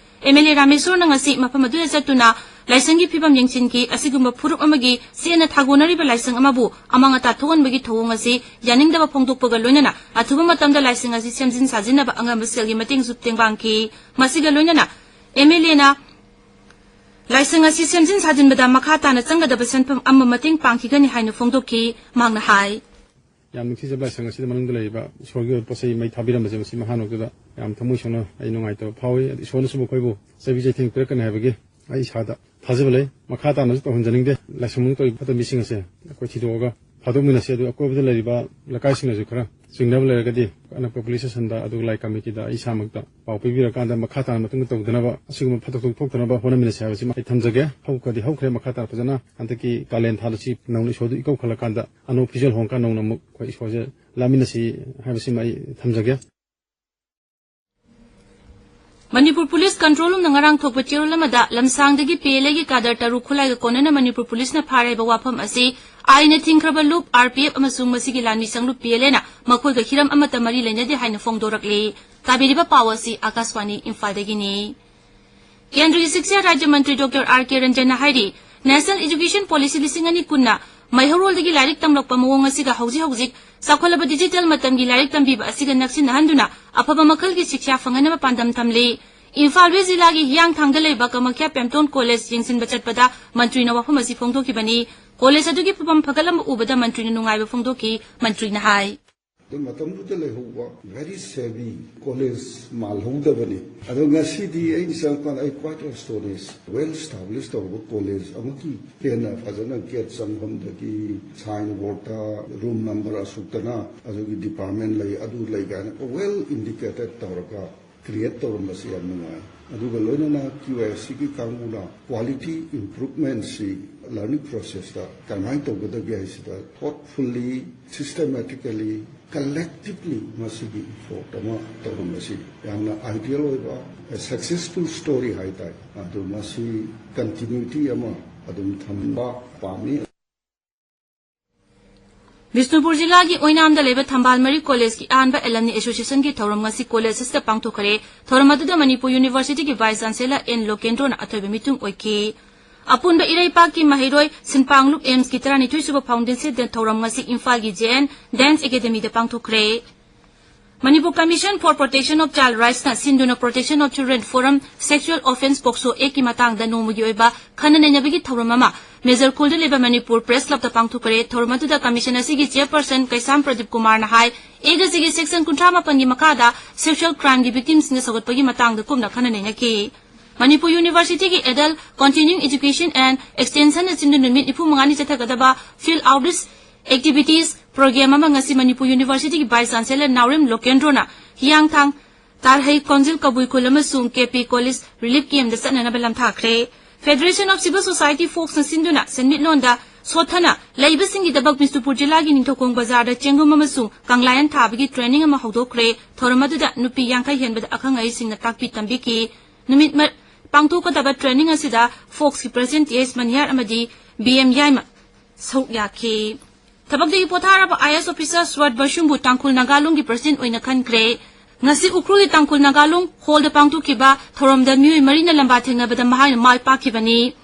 ꯑꯦꯝ ꯑꯦꯜ ꯑꯦ ꯔꯥꯃꯦꯁꯣꯔꯅ ꯉꯁꯤ ꯃꯐꯝ ꯑꯗꯨꯗ ꯆꯠꯇꯨꯅ ꯂꯥꯏꯁꯪꯒꯤ ꯐꯤꯕꯝ ꯌꯦꯡꯁꯤꯟꯈꯤ꯫ ꯑꯁꯤꯒꯨꯝꯕ ꯐꯨꯔꯨꯞ ꯑꯃꯒꯤ ꯆꯦꯠꯅ ꯊꯥꯒꯣꯟꯅꯔꯤꯕ ꯂꯥꯏꯁꯪ ꯑꯃꯕꯨ ꯑꯃꯥꯡ ꯑꯇꯥ ꯊꯣꯛꯍꯟꯕꯒꯤ ꯊꯧꯑꯣꯡ ꯑꯁꯤ ꯌꯥꯅꯤꯡꯗꯕ ꯐꯣꯡꯗꯣꯛꯄꯒ ꯂꯣꯏꯅꯅ ꯑꯊꯨꯕ ꯃꯇꯝꯗ ꯂꯥꯏꯁꯪ ꯑꯁꯤ ꯁꯦꯝꯖꯤꯟ ꯁꯥꯖꯤꯟꯅꯕ ꯑꯉꯝꯕ ꯁꯦꯜꯒꯤ ꯃꯇꯦꯡꯁꯨ ꯇꯦꯡꯕꯥꯡꯈꯤ꯫ ꯃꯁꯤꯒ ꯂꯣꯏꯅꯅ ꯑꯦꯝ ꯑꯦꯜ ꯑꯦꯅ ꯂꯥꯏꯁꯪ ꯑꯁꯤ ꯁꯦꯝꯖꯤꯟ ꯁꯥꯖꯤꯟꯕꯗ ꯃꯈꯥ ꯇꯥꯅ ꯆꯪꯒꯗꯕ ꯁꯦꯟꯐꯝ ꯑꯃ ꯃꯇꯦꯡ ꯄꯥꯡꯈꯤꯒꯅꯤ ꯍꯥꯏꯅ ꯐꯣꯡꯗꯣꯛꯈꯤ꯫ ꯃꯍꯥꯛꯅ ꯍꯥꯏ꯫ ꯌꯥꯝ ꯅꯤꯡꯊꯤꯖꯕ ꯂꯥꯏꯁꯪ ꯑꯁꯤꯗ ꯃꯅꯨꯡꯗ ꯂꯩꯔꯤꯕ ꯏꯁꯣꯔꯒꯤ ꯑꯣꯏꯕ ꯄꯣꯠ ꯆꯩ ꯃꯩ ꯊꯥꯕꯤꯔꯝꯕꯁꯦ ꯃꯁꯤ ꯃꯍꯥꯛꯅ ꯎꯕꯗ ꯌꯥꯝ ꯊꯃꯣꯏ ꯁꯣꯛꯅ ꯑꯩ ꯅꯨꯡꯉꯥꯏꯇꯕ ꯐꯥꯎꯏ꯫ ꯑꯗꯨ ꯏꯁꯣꯔꯅꯁꯨ ꯃꯈꯣꯏꯕꯨ ꯆꯩꯕꯤ ꯆꯩꯊꯦꯡ ꯄꯤꯔꯛꯀꯅꯤ ꯍꯥꯏꯕꯒꯤ ꯑꯩ ꯏꯁꯥꯗ ꯊꯥꯖꯕ ꯂꯩ꯫ ꯃꯈꯥ ꯇꯥꯅꯁꯨ ꯇꯧꯍꯟꯖꯅꯤꯡꯗꯦ꯫ ꯂꯥꯏꯁꯪ ꯃꯅꯨꯡꯗ ꯇꯧꯔꯤꯕ ꯐꯠꯇꯕ ꯃꯤꯁꯤꯡ ꯑꯁꯦ ꯑꯩꯈꯣꯏ ꯊꯤꯗꯣꯛꯑꯒ ꯐꯥꯗꯣꯛꯃꯤꯟꯅꯁꯤ꯫ ꯑꯗꯨꯒ ꯑꯀꯣꯏꯕꯗ ꯂꯩꯔꯤꯕ ꯂꯩꯀꯥꯏꯁꯤꯡꯅꯁꯨ ꯈꯔ ꯆꯤꯡꯅꯕ ꯂꯩꯔꯒꯗꯤ ꯑꯅꯛꯄ ꯄꯨꯂꯤꯁ ꯁ꯭ꯇꯦꯁꯟꯗ, ꯑꯗꯨꯒ ꯂꯥꯏ ꯀꯝꯃꯤꯇꯤꯗ ꯑꯩ ꯏꯁꯥꯃꯛꯇ ꯄꯥꯎ ꯄꯤꯕꯤꯔꯀꯥꯟꯗ ꯃꯈꯥ ꯇꯥꯅ ꯃꯇꯨꯡꯗ ꯇꯧꯗꯅꯕ, ꯑꯁꯤꯒꯨꯝꯕ ꯐꯠꯇ ꯍꯥꯎꯗꯤ ꯊꯣꯛꯇꯅꯕ ꯍꯣꯠꯅꯃꯤꯟꯅꯁꯤ ꯍꯥꯏꯕꯁꯤꯃ ꯑꯩ ꯊꯝꯖꯒꯦ꯫ ꯍꯧꯈ꯭ꯔꯗꯤ ꯍꯧꯈ꯭ꯔꯦ, ꯃꯈꯥ ꯇꯥꯅ ꯐꯖꯅ ꯍꯟꯗꯛꯀꯤ ꯀꯥꯂꯦꯟ ꯊꯥꯗ ꯁꯤ ꯅꯧꯅ ꯏꯁꯣꯔꯗꯨ ꯏꯀꯧ ꯈꯠꯂꯀꯥꯟꯗ, ꯑꯅꯧꯕ ꯐꯤꯖꯣꯜ ꯍꯣꯡꯉꯀꯥꯟꯗ ꯅꯧꯅ ꯑꯃꯨꯛ ꯑꯩꯈꯣꯏ ꯏꯁꯣꯔꯁꯦ ꯂꯥꯠꯃꯤꯟꯅꯁꯤ ꯍꯥꯏꯕꯁꯤꯃ ꯑꯩ ꯊꯝꯖꯒꯦ꯫ ꯃꯅꯤꯄꯨꯔ ꯄꯨꯂꯤꯁ ꯀꯟꯇ꯭ꯔꯣꯜ ꯔꯨꯝꯅ ꯉꯔꯥꯡ ꯊꯣꯛꯄ ꯆꯦꯔꯣꯜ ꯑꯃꯗ ꯂꯝꯁꯥꯡꯗꯒꯤ ꯄꯤ ꯑꯦꯜ ꯑꯦꯒꯤ ꯀꯥꯗꯔ ꯇꯔꯨꯛ ꯈꯨꯠꯂꯥꯏꯒ ꯀꯣꯟꯅꯅ ꯃꯅꯤꯄꯨꯔ ꯄꯨꯂꯤꯁꯅ ꯐꯥꯔꯦ ꯍꯥꯏꯕ ꯋꯥꯐꯝ ꯑꯁꯤ ꯑꯥꯏꯟꯅ ꯊꯤꯡꯈ꯭ꯔꯕ ꯂꯨꯞ, ꯑꯥꯔ ꯄꯤ ꯑꯦꯐ ꯑꯃꯁꯨꯡ ꯃꯁꯤꯒꯤ ꯂꯥꯟꯃꯤ ꯁꯪꯂꯨꯞ ꯄꯤ ꯑꯦꯜ ꯑꯦꯅ ꯃꯈꯣꯏꯒ ꯍꯤꯔꯝ ꯑꯃꯠꯇ ꯃꯔꯤ ꯂꯩꯅꯗꯦ ꯍꯥꯏꯅ ꯐꯣꯡꯗꯣꯔꯛꯂꯤ꯫ ꯇꯥꯕꯤꯔꯤꯕ ꯄꯥꯎ ꯑꯁꯤ ꯑꯀꯥꯁꯋꯥꯅꯤ ꯏꯝꯐꯥꯜꯗꯒꯤꯅꯤ꯫ ꯀꯦꯟꯗ꯭ꯔꯒꯤ ꯁꯤꯛꯁꯥ ꯔꯥꯖ꯭ꯌ ꯃꯟꯇ꯭ꯔꯤ ꯗꯣꯛꯇꯔ ꯑꯥꯔ ꯀꯦ ꯔꯟꯖꯟꯅ ꯍꯥꯏꯔꯤ, ꯅꯦꯁꯅꯦꯜ ꯏꯗꯨꯀꯦꯁꯟ ꯄꯣꯂꯤꯁꯤ ꯂꯤꯁꯤꯡ ꯑꯅꯤ ꯀꯨꯟꯅ ꯃꯩꯍꯧꯔꯣꯜꯗꯒꯤ ꯂꯥꯏꯔꯤꯛ ꯇꯝꯂꯛꯄ ꯃꯑꯣꯡ ꯑꯁꯤꯒ ꯍꯧꯖꯤꯛ ꯍꯧꯖꯤꯛ ꯆꯥꯎꯈꯠꯂꯕ ꯗꯤꯖꯤꯇꯦꯜ ꯃꯇꯝꯒꯤ ꯂꯥꯏꯔꯤꯛ ꯇꯝꯕꯤꯕ ꯑꯁꯤꯒ ꯅꯛꯁꯤꯟꯅꯍꯟꯗꯨꯅ ꯑꯐꯕ ꯃꯈꯜꯒꯤ ꯁꯤꯛꯁꯥ ꯐꯪꯍꯟꯅꯕ ꯄꯥꯟꯗꯝ ꯊꯝꯂꯤ꯫ ꯏꯝꯐꯥꯜ ꯋꯦꯁ ꯖꯤꯂꯥꯒꯤ ꯍꯤꯌꯥꯡꯊꯥꯡꯗ ꯂꯩꯕ ꯀꯃꯈ꯭ꯌꯥ ꯄꯦꯝꯇꯣꯟ ꯀꯣꯂꯦꯖ ꯌꯦꯡꯁꯤꯟꯕ ꯆꯠꯄꯗ ꯃꯟꯇ꯭ꯔꯤꯅ ꯋꯥꯐꯝ ꯑꯁꯤ ꯐꯣꯡꯗꯣꯛꯈꯤꯕꯅꯤ꯫ ꯀꯣꯂꯦꯖ ꯑꯗꯨꯒꯤ ꯐꯤꯕꯝ ꯐꯒꯠꯂꯝꯕ ꯎꯕꯗ ꯃꯟꯇ꯭ꯔꯤꯅ ꯅꯨꯡꯉꯥꯏꯕ ꯐꯣꯡꯗꯣꯛꯈꯤ꯫ ꯃꯟꯇ꯭ꯔꯤꯅ ꯍꯥꯏ꯫ ꯑꯗꯨ ꯃꯇꯝꯗꯨꯗ ꯂꯩꯍꯧꯕ very savvy college ꯃꯥꯜꯍꯧꯗꯕꯅꯤ꯫ ꯑꯗꯣ ꯉꯁꯤꯗꯤ ꯑꯩꯅ ꯆꯪꯉꯛꯄꯗ ꯑꯩ quite astonished꯫ Well established ꯇꯧꯔꯕ college ꯑꯃꯒꯤ ꯍꯦꯟꯅ ꯐꯖꯅ gate ꯆꯪꯐꯝꯗꯒꯤ sign boardꯇ room number ꯑꯁꯨꯛꯇꯅ ꯑꯗꯨꯒꯤ department ꯂꯩ, ꯑꯗꯨ ꯂꯩ ꯀꯥꯏꯅ well indicated ꯇꯧꯔꯒ create ꯇꯧꯔꯝꯕꯁꯤ ꯌꯥꯝ ꯅꯨꯡꯉꯥꯏ꯫ ꯑꯗꯨꯒ ꯂꯣꯏꯅꯅ ꯀ꯭ꯌꯨ ꯑꯥꯏ ꯑꯦꯁ ꯁꯤꯒꯤ ꯀꯥꯡꯕꯨꯅ quality improvementꯁꯤ learning processꯇ ꯀꯔꯝꯍꯥꯏꯅ ꯇꯧꯒꯗꯒꯦ ꯍꯥꯏꯁꯤꯗ thoughtfully, systematically, collectively ꯃꯁꯤꯒꯤ effort ꯑꯃ ꯇꯧꯔꯝꯕꯁꯤ ꯌꯥꯝꯅ ideal ꯑꯣꯏꯕ, a successful story ꯍꯥꯏꯇꯥꯔꯦ꯫ ꯑꯗꯨ ꯃꯁꯤ continuity ꯑꯃ ꯑꯗꯨꯝ ꯊꯝꯕ ꯄꯥꯝꯃꯤ꯫ ꯕꯤꯁꯅꯨꯄꯨꯔ ꯖꯤꯂꯥꯒꯤ ꯑꯣꯏꯅꯥꯝꯗ ꯂꯩꯕ ꯊꯝꯕꯥꯜ ꯃꯔꯤ ꯀꯣꯂꯦꯖꯀꯤ ꯑꯍꯥꯟꯕ ꯑꯦꯂꯝꯅꯤ ꯑꯦꯁꯣꯁꯤꯌꯦꯁꯟꯒꯤ ꯊꯧꯔꯝ ꯉꯁꯤ ꯀꯣꯂꯦꯖ ꯑꯁꯤꯗ ꯄꯥꯡꯊꯣꯛꯈ꯭ꯔꯦ꯫ ꯊꯧꯔꯝ ꯑꯗꯨꯗ ꯃꯅꯤꯄꯨꯔ ꯌꯨꯅꯤꯚꯔꯁꯤꯇꯤꯒꯤ ꯚꯥꯏꯁ ꯆꯥꯟꯁꯦꯂꯔ ꯑꯦꯟ ꯂꯣꯀꯦꯟꯗ꯭ꯔꯣꯅ ꯑꯊꯣꯏꯕ ꯃꯤꯊꯨꯡ ꯑꯣꯏꯈꯤ꯫ ꯑꯄꯨꯟꯕ ꯏꯔꯩꯄꯥꯛꯀꯤ ꯃꯍꯩꯔꯣꯏ ꯁꯤꯟꯄꯥꯡꯂꯨꯞ ꯑꯦꯝꯁꯀꯤ ꯇꯔꯥꯅꯤꯊꯣꯏ ꯁꯨꯕ foundation day ꯊꯧꯔꯝ ꯉꯁꯤ ꯏꯝꯐꯥꯜꯒꯤ J and dance academyꯗ ꯄꯥꯡꯊꯣꯛꯈ꯭ꯔꯦ꯫ Manipur Commission for Protection of Child Rightsꯅ ꯁꯤꯟꯗꯨꯅ Protection of Children Forum Sexual Offence POCSO Actꯀꯤ ꯃꯇꯥꯡꯗ ꯅꯣꯡꯃꯒꯤ ꯑꯣꯏꯕ ꯈꯟꯅ ꯅꯩꯅꯕꯒꯤ ꯊꯧꯔꯝ ꯑꯃ ꯃꯦꯖꯔ ꯈꯨꯜꯗ ꯂꯩꯕ ꯃꯅꯤꯄꯨꯔ ꯄ꯭ꯔꯦꯁ ꯀ꯭ꯂꯕꯇ ꯄꯥꯡꯊꯣꯛꯈ꯭ꯔꯦ꯫ ꯊꯧꯔꯝ ꯑꯗꯨꯗ ꯀꯃꯤꯁꯟ ꯑꯁꯤꯒꯤ ꯆꯦꯌꯔꯄꯔꯁꯟ ꯀꯩꯁꯥꯝ ꯄ꯭ꯔꯗꯤꯞ ꯀꯨꯃꯥꯔꯅ ꯍꯥꯏ, ꯑꯦꯛ ꯑꯁꯤꯒꯤ ꯁꯦꯛꯁꯟ ꯀꯨꯟꯊ꯭ꯔꯥ ꯃꯥꯄꯟꯒꯤ ꯃꯈꯥꯗ sexual crimeꯒꯤ victimꯁꯤꯡꯗ ꯁꯧꯒꯠꯄꯒꯤ ꯃꯇꯥꯡꯗ ꯀꯨꯞꯅ ꯈꯟꯅ ꯅꯩꯅꯈꯤ꯫ ꯃꯅꯤꯄꯨꯔ ꯌꯨꯅꯤꯚꯔꯁꯤꯇꯤꯒꯤ Adult Continuing Education and Extensionꯅ ꯁꯤꯟꯗꯨꯅ ꯅꯨꯃꯤꯠ ꯅꯤꯐꯨ ꯃꯉꯥꯅꯤ ꯆꯠꯊꯒꯗꯕ field outreach Activities Program ꯑꯃ ꯉꯁꯤ ꯃꯅꯤꯄꯨꯔ Universityꯒꯤ Vice Chancellor ꯅꯥꯎꯔꯦꯝ ꯂꯣꯀꯦꯟꯗ꯭ꯔꯣꯅ ꯍꯤꯌꯥꯡꯊꯥꯡ, ꯇꯥꯔꯍꯩ, ꯀꯣꯟꯖꯤꯜ ꯀꯕꯨꯏ ꯈꯨꯜ ꯑꯃꯁꯨꯡ ꯀꯦ ꯄꯤ ꯀꯣꯂꯦꯖ ꯔꯤꯂꯤꯐ ꯀꯦꯝꯗ ꯆꯠꯅꯅꯕ ꯂꯝꯊꯥꯈ꯭ꯔꯦ꯫ Federation of Civil Society Folksꯅ ꯁꯤꯟꯗꯨꯅ ꯁꯦꯟꯃꯤꯠꯂꯣꯟꯗ ꯁꯣꯠꯊꯅ ꯂꯩꯕꯁꯤꯡꯒꯤꯗꯃꯛ ꯕꯤꯁꯅꯨꯄꯨꯔ ꯖꯤꯂꯥꯒꯤ ꯅꯤꯡꯊꯧꯈꯣꯡ ꯕꯖꯥꯔꯗ ꯆꯦꯡꯒꯨꯝ ꯑꯃꯁꯨꯡ ꯀꯪꯂꯥꯌꯦꯟ ꯊꯥꯕꯒꯤ training ꯑꯃ ꯍꯧꯗꯣꯛꯈ꯭ꯔꯦ꯫ ꯊꯧꯔꯝ ꯑꯗꯨꯗ ꯅꯨꯄꯤ ꯌꯥꯡꯈꯩ ꯍꯦꯟꯕꯗ ꯑꯈꯪ ꯑꯍꯩꯁꯤꯡꯅ ꯇꯥꯛꯄꯤ ꯇꯝꯕꯤꯈꯤ꯫ ꯅꯨꯃꯤꯠ ꯃ-, ꯄꯥꯡꯊꯣꯛꯀꯗꯕ training ꯑꯁꯤꯗ Folksꯀꯤ President ꯇꯤ ꯑꯦꯁ ꯃꯅꯤꯌꯥꯔ ꯑꯃꯗꯤ ꯕꯤ ꯑꯦꯝ ꯌꯥꯏꯃ ꯁꯔꯨꯛ ꯌꯥꯈꯤ꯫ ꯊꯕꯛꯇꯒꯤ ꯄꯣꯊꯥꯔꯕ ꯑꯥꯏ ꯑꯦꯁ officer ꯁ꯭ꯋꯥꯠ ꯕꯁꯨꯝꯕꯨ ꯇꯥꯡꯈꯨꯜ ꯅꯥꯒꯥ ꯂꯣꯟꯒꯤ President ꯑꯣꯏꯅ ꯈꯟꯈ꯭ꯔꯦ꯫ ꯉꯁꯤ ꯎꯈ꯭ꯔꯨꯜꯒꯤ ꯇꯥꯡꯈꯨꯜ ꯅꯥꯒꯥ ꯂꯣꯟ ꯍꯣꯜꯗ ꯄꯥꯡꯊꯣꯛꯈꯤꯕ ꯊꯧꯔꯝꯗ ꯃꯤꯑꯣꯏ ꯃꯔꯤꯅ ꯂꯝꯕꯥ ꯊꯦꯡꯅꯕꯗ ꯃꯍꯥꯛꯅ ꯃꯥꯏ ꯄꯥꯛꯈꯤꯕꯅꯤ꯫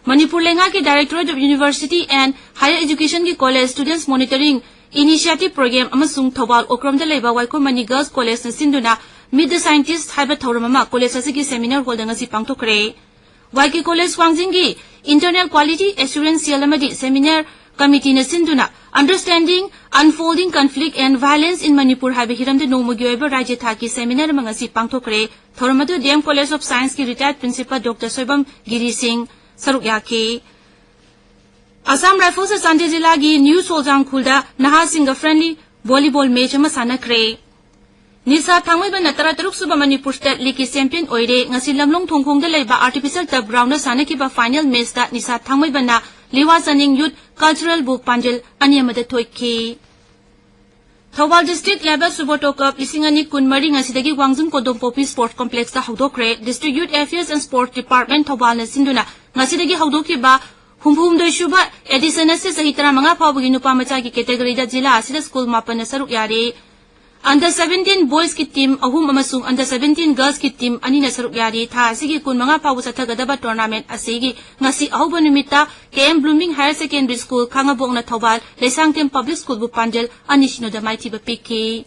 ꯃꯅꯤꯄꯨꯔ ꯂꯩꯉꯥꯛꯀꯤ Directorate of University and Higher Educationꯒꯤ College Students Monitoring Initiative Program ꯑꯃꯁꯨꯡ ꯊꯧꯕꯥꯜ ꯑꯣꯀ꯭ꯔꯝꯗ ꯂꯩꯕ ꯋꯥꯏꯈꯣꯝ ꯃꯅꯤ Girls Collegeꯅ ꯁꯤꯟꯗꯨꯅ Meet the Scientist ꯍꯥꯏꯕ ꯊꯧꯔꯝ ꯑꯃ college ꯑꯁꯤꯒꯤ seminar hallꯗ ꯉꯁꯤ ꯄꯥꯡꯊꯣꯛꯈ꯭ꯔꯦ꯫ ꯋꯥꯏ ꯀꯦ College ꯋꯥꯡꯖꯤꯡꯒꯤ Internal Quality Assurance Cell ꯑꯃꯗꯤ Seminar Committeeꯅ ꯁꯤꯟꯗꯨꯅ Understanding Unfolding Conflict and Violence in Manipur ꯍꯥꯏꯕ ꯍꯤꯔꯝꯗ ꯅꯣꯡꯃꯒꯤ ꯑꯣꯏꯕ ꯔꯥꯖ꯭ꯌ ꯊꯥꯛꯀꯤ seminar ꯑꯃ ꯉꯁꯤ ꯄꯥꯡꯊꯣꯛꯈ꯭ꯔꯦ꯫ ꯊꯧꯔꯝ ꯑꯗꯨ ꯗꯤ ꯑꯦꯝ College of Scienceꯀꯤ retired principal Doctor Soibam Giri Singh ꯁꯔꯨꯛ ꯌꯥꯈꯤ꯫ Assam Riflesꯅ ꯆꯥꯟꯗꯦꯜ ꯖꯤꯂꯥꯒꯤ ꯅ꯭ꯌꯨ ꯁꯣꯜꯖꯥꯡ ꯈꯨꯜꯗ ꯅꯍꯥꯁꯤꯡꯒ friendly volleyball match ꯑꯃ ꯁꯥꯟꯅꯈ꯭ꯔꯦ꯫ ꯅꯤꯁꯥ ꯊꯥꯡꯃꯩꯕꯟꯅ ꯇꯔꯥꯇꯔꯨꯛ ꯁꯨꯕ ꯃꯅꯤꯄꯨꯔ State Leagueꯀꯤ champion ꯑꯣꯏꯔꯦ꯫ ꯉꯁꯤ ꯂꯝꯂꯣꯡ ꯊꯣꯡꯈꯣꯡꯗ ꯂꯩꯕ artificial turf groundꯗ ꯁꯥꯟꯅꯈꯤꯕ final matchꯇ ꯅꯤꯁꯥ ꯊꯥꯡꯃꯩꯕꯟꯅ ꯂꯤꯋꯥ ꯆꯅꯤꯡ Youth Cultural ꯕꯨ ꯄꯥꯟꯖꯜ ꯑꯅꯤ ꯑꯃꯗ ꯊꯣꯏꯈꯤ꯫ Thoubal District Level Suboto Cup ꯂꯤꯁꯤꯡ ꯑꯅꯤ ꯀꯨꯟꯃꯔꯤ ꯉꯁꯤꯗꯒꯤ ꯋꯥꯡꯖꯤꯡ ꯀꯣꯗꯣꯝ ꯄꯣꯛꯄꯤ Sports Complexꯇ ꯍꯧꯗꯣꯛꯈ꯭ꯔꯦ꯫ District Youth Affairs and Sports Department ꯊꯧꯕꯥꯜꯅ ꯁꯤꯟꯗꯨꯅ ꯉꯁꯤꯗꯒꯤ ꯍꯧꯗꯣꯛꯈꯤꯕ ꯍꯨꯝꯐꯨꯍꯨꯝꯗꯣꯏ ꯁꯨꯕ edition ꯑꯁꯤ ꯆꯍꯤ ꯇꯔꯥꯃꯉꯥ ꯐꯥꯎꯕꯒꯤ ꯅꯨꯄꯥ ꯃꯆꯥꯒꯤ categoryꯗ ꯖꯤꯂꯥ ꯑꯁꯤꯗ school ꯃꯥꯄꯟꯅ ꯁꯔꯨꯛ ꯌꯥꯔꯤ꯫ Under seventeen boysꯀꯤ team ꯑꯍꯨꯝ ꯑꯃꯁꯨꯡ under seventeen girlsꯀꯤ team ꯑꯅꯤꯅ ꯁꯔꯨꯛ ꯌꯥꯔꯤ꯫ ꯊꯥ ꯑꯁꯤꯒꯤ ꯀꯨꯟꯃꯉꯥ ꯐꯥꯎꯕ ꯆꯠꯊꯒꯗꯕ tournament ꯑꯁꯤꯒꯤ ꯉꯁꯤ ꯑꯍꯧꯕ ꯅꯨꯃꯤꯠꯇ K M Blooming Higher Secondary School, ꯈꯥꯉꯕꯣꯛꯅ ꯊꯧꯕꯥꯜ, ꯂꯩꯁꯥꯡꯊꯦꯝ Public Schoolꯕꯨ ꯄꯥꯟꯖꯜ ꯑꯅꯤ ꯁꯤꯅꯣꯗ ꯃꯥꯏꯊꯤꯕ ꯄꯤꯈꯤ꯫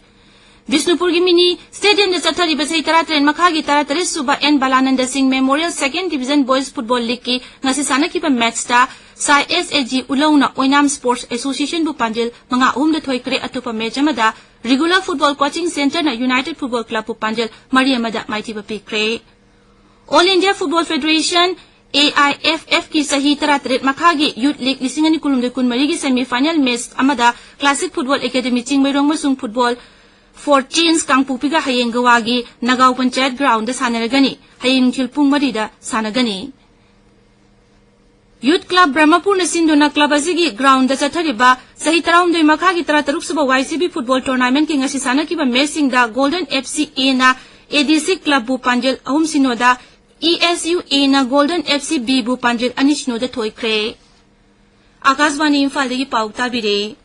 ꯕꯤꯁꯅꯨꯄꯨꯔꯒꯤ mini stadiumꯗ ꯆꯠꯊꯔꯤꯕ ꯆꯍꯤ ꯇꯔꯥꯇꯔꯦꯠ ꯃꯈꯥꯒꯤ ꯇꯔꯥꯇꯔꯦꯠ ꯁꯨꯕ ꯑꯦꯟ ꯕꯂꯥꯅꯟꯗ ꯁꯤꯡ Memorial Second Division Boys Football Leagueꯀꯤ ꯉꯁꯤ ꯁꯥꯟꯅꯈꯤꯕ matchꯇ ꯁꯥꯏ ꯑꯦꯁ ꯑꯦ ꯖꯤ ꯎꯂꯧꯅ ꯑꯣꯏꯅꯥꯝ Sports Associationꯕꯨ ꯄꯥꯟꯖꯤꯜ ꯃꯉꯥ ꯑꯍꯨꯝꯗ ꯊꯣꯏꯈ꯭ꯔꯦ꯫ ꯑꯇꯣꯞꯄ match ꯑꯃꯗ Regular Football Coaching Centreꯅ United Football Clubꯄꯨ ꯄꯥꯟꯖꯤꯜ ꯃꯔꯤ ꯑꯃꯗ ꯃꯥꯏꯊꯤꯕ ꯄꯤꯈ꯭ꯔꯦ꯫ All India Football Federation, A I F ꯑꯦꯐꯀꯤ ꯆꯍꯤ ꯇꯔꯥꯇꯔꯦꯠ ꯃꯈꯥꯒꯤ ꯌꯨꯠ ꯂꯤꯒ ꯂꯤꯁꯤꯡ ꯑꯅꯤ ꯀꯨꯟꯍꯨꯝꯗꯣꯏ ꯀꯨꯟꯃꯔꯤꯒꯤ ꯁꯦꯃꯤ ꯐꯥꯏꯅꯦꯜ ꯃꯦꯆ ꯑꯃꯗ ꯀ꯭ꯂꯥꯁꯤꯛ ꯐꯨꯠꯕꯣꯜ ꯑꯦꯀꯥꯗꯦꯃꯤ ꯆꯤꯡꯃꯩꯔꯣꯡ ꯑꯃꯁꯨꯡ ꯐꯨꯠꯕꯣꯜ ꯐꯣꯔ ꯆꯦꯟꯖ ꯀꯥꯡꯄꯣꯛꯄꯤꯒ ꯍꯌꯦꯡ ꯒꯋꯥꯒꯤ ꯅꯒꯥꯎ ꯄꯟꯆꯥꯌꯠ ꯒ꯭ꯔꯥꯎꯟꯗ ꯁꯥꯟꯅꯔꯒꯅꯤ꯫ ꯍꯌꯦꯡ ꯅꯨꯡꯊꯤꯜ ꯄꯨꯡ ꯃꯔꯤꯗ ꯁꯥꯟꯅꯒꯅꯤ꯫ ꯌꯨꯠ ꯀ꯭ꯂꯕ ꯕ꯭ꯔꯍꯃꯄꯨꯔꯅ ꯁꯤꯟꯗꯨꯅ ꯀ꯭ꯂꯕ ꯑꯁꯤꯒꯤ ꯒ꯭ꯔꯥꯎꯟꯗ ꯆꯠꯊꯔꯤꯕ ꯆꯍꯤ ꯇꯔꯥꯍꯨꯝꯗꯣꯏ ꯃꯈꯥꯒꯤ ꯇꯔꯥꯇꯔꯨꯛ ꯁꯨꯕ ꯋꯥꯏ ꯁꯤ ꯕꯤ ꯐꯨꯠꯕꯣꯜ ꯇꯣꯔꯅꯥꯃꯦꯟꯠꯀꯤ ꯉꯁꯤ ꯁꯥꯟꯅꯈꯤꯕ ꯃꯦꯆꯁꯤꯡꯗ ꯒꯣꯜꯗꯟ ꯑꯦꯐ ꯁꯤ ꯑꯦꯅ ꯑꯦ ꯗꯤ ꯁꯤ ꯀ꯭ꯂꯕꯕꯨ ꯄꯥꯟꯖꯜ ꯑꯍꯨꯝ ꯁꯤꯅꯣꯗ, ꯏ ꯑꯦꯁ ꯌꯨ ꯑꯦꯅ ꯒꯣꯜꯗꯟ ꯑꯦꯐ ꯁꯤ ꯕꯤꯕꯨ ꯄꯥꯟꯖꯜ ꯑꯅꯤ ꯁꯤꯅꯣꯗ ꯊꯣꯏꯈ꯭ꯔꯦ꯫ ꯑꯥꯀꯥꯁꯕꯥꯅꯤ ꯏꯝꯐꯥꯜꯗꯒꯤ ꯄꯥꯎ ꯇꯥꯕꯤꯔꯦ꯫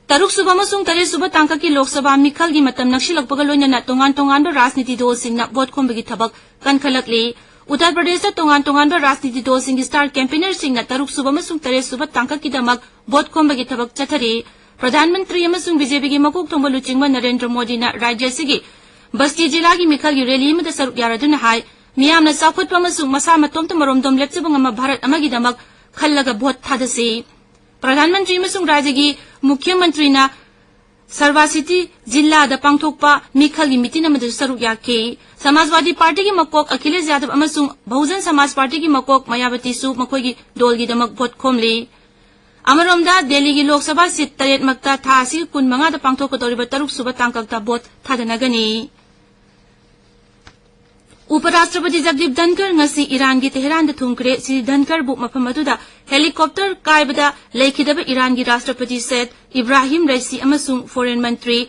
ꯇꯔꯨꯛ ꯁꯨꯕ ꯑꯃꯁꯨꯡ ꯇꯔꯦꯠ ꯁꯨꯕ ꯇꯥꯡꯀꯛꯀꯤ ꯂꯣꯛ ꯁꯚꯥ ꯃꯤꯈꯜꯒꯤ ꯃꯇꯝ ꯅꯛꯁꯤꯜꯂꯛꯄꯒ ꯂꯣꯏꯅꯅ ꯇꯣꯉꯥꯟ ꯇꯣꯉꯥꯟꯕ ꯔꯥꯖꯅꯤꯇꯤ ꯗꯣꯜꯁꯤꯡꯅ ꯚꯣꯠ ꯈꯣꯝꯕꯒꯤ ꯊꯕꯛ ꯀꯟꯈꯠꯂꯛꯂꯤ꯫ ꯎꯠꯇꯔ ꯄ꯭ꯔꯗꯦꯁꯇ ꯇꯣꯉꯥꯟ ꯇꯣꯉꯥꯟꯕ ꯔꯥꯖꯅꯤꯇꯤ ꯗꯣꯜꯁꯤꯡꯒꯤ ꯁ꯭ꯇꯥꯔ ꯀꯦꯝꯄꯦꯅꯔꯁꯤꯡꯅ ꯇꯔꯨꯛ ꯁꯨꯕ ꯑꯃꯁꯨꯡ ꯇꯔꯦꯠ ꯁꯨꯕ ꯇꯥꯡꯀꯛꯀꯤꯗꯃꯛ ꯚꯣꯠ ꯈꯣꯝꯕꯒꯤ ꯊꯕꯛ ꯆꯠꯊꯔꯤ꯫ ꯄ꯭ꯔꯙꯥꯟ ꯃꯟꯇ꯭ꯔꯤ ꯑꯃꯁꯨꯡ ꯕꯤ ꯖꯦ ꯄꯤꯒꯤ ꯃꯀꯣꯛ ꯊꯣꯡꯕ ꯂꯨꯆꯤꯡꯕ ꯅꯔꯦꯟꯗ꯭ꯔ ꯃꯣꯗꯤꯅ ꯔꯥꯖ꯭ꯌ ꯑꯁꯤꯒꯤ ꯕꯁꯇꯤ ꯖꯤꯂꯥꯒꯤ ꯃꯤꯈꯜꯒꯤ ꯔꯦꯂꯤ ꯑꯃꯗ ꯁꯔꯨꯛ ꯌꯥꯔꯗꯨꯅ ꯍꯥꯏ, ꯃꯤꯌꯥꯝꯅ ꯆꯥꯎꯈꯠꯄ ꯑꯃꯁꯨꯡ ꯃꯁꯥ ꯃꯇꯣꯝꯇ ꯃꯔꯣꯝꯗꯣꯝ ꯂꯦꯞꯆꯕ ꯉꯝꯕ ꯚꯥꯔꯠ ꯑꯃꯒꯤꯗꯃꯛ ꯈꯜꯂꯒ ꯚꯣꯠ ꯊꯥꯗꯁꯤ꯫ ꯄ꯭ꯔꯙꯥꯟ ꯃꯟꯇ꯭ꯔꯤ ꯑꯃꯁꯨꯡ ꯔꯥꯖ꯭ꯌꯒꯤ ꯃꯨꯈ꯭ꯌ ꯃꯟꯇ꯭ꯔꯤꯅ ꯁꯔꯕꯥꯁꯤꯇꯤ ꯖꯤꯂꯥꯗ ꯄꯥꯡꯊꯣꯛꯄ ꯃꯤꯈꯜꯒꯤ ꯃꯤꯇꯤꯟ ꯑꯃꯗꯁꯨ ꯁꯔꯨꯛ ꯌꯥꯈꯤ꯫ ꯁꯃꯥꯖꯋꯥꯗꯤ ꯄꯥꯔꯇꯤꯒꯤ ꯃꯀꯣꯛ ꯑꯈꯤꯂꯦꯁ ꯌꯥꯗꯕ ꯑꯃꯁꯨꯡ ꯕꯍꯨꯖꯟ ꯁꯃꯥꯖ ꯄꯥꯔꯇꯤꯒꯤ ꯃꯀꯣꯛ ꯃꯌꯥꯕꯇꯤꯁꯨ ꯃꯈꯣꯏꯒꯤ ꯗꯣꯜꯒꯤꯗꯃꯛ ꯚꯣꯠ ꯈꯣꯝꯂꯤ꯫ ꯑꯃꯔꯣꯝꯗ, ꯗꯦꯜꯂꯤꯒꯤ ꯂꯣꯛ ꯁꯚꯥ ꯁꯤꯠ ꯇꯔꯦꯠꯃꯛꯇ ꯊꯥ ꯑꯁꯤꯒꯤ ꯀꯨꯟꯃꯉꯥꯗ ꯄꯥꯡꯊꯣꯛꯀꯗꯧꯔꯤꯕ ꯇꯔꯨꯛ ꯁꯨꯕ ꯇꯥꯡꯀꯛꯇ ꯚꯣꯠ ꯊꯥꯗꯅꯒꯅꯤ꯫ ꯎꯄꯔꯥꯁꯇ꯭ꯔꯄꯇꯤ ꯖꯒꯗꯤꯞ ꯙꯟꯀꯔ ꯉꯁꯤ ꯏꯔꯥꯟꯒꯤ ꯇꯦꯍꯔꯥꯟꯗ ꯊꯨꯡꯈ꯭ꯔꯦ꯫ ꯁ꯭ꯔꯤ ꯙꯟꯀꯔꯕꯨ ꯃꯐꯝ ꯑꯗꯨꯗ ꯍꯦꯂꯤꯀꯣꯞꯇꯔ ꯀꯥꯏꯕꯗ ꯂꯩꯈꯤꯗꯕ ꯏꯔꯥꯟꯒꯤ ꯔꯥꯁꯇ꯭ꯔꯄꯇꯤ ꯁꯦꯗ ꯏꯕ꯭ꯔꯥꯍꯤꯝ ꯔꯩꯁꯤ ꯑꯃꯁꯨꯡ ꯐꯣꯔꯦꯟ ꯃꯟꯇ꯭ꯔꯤ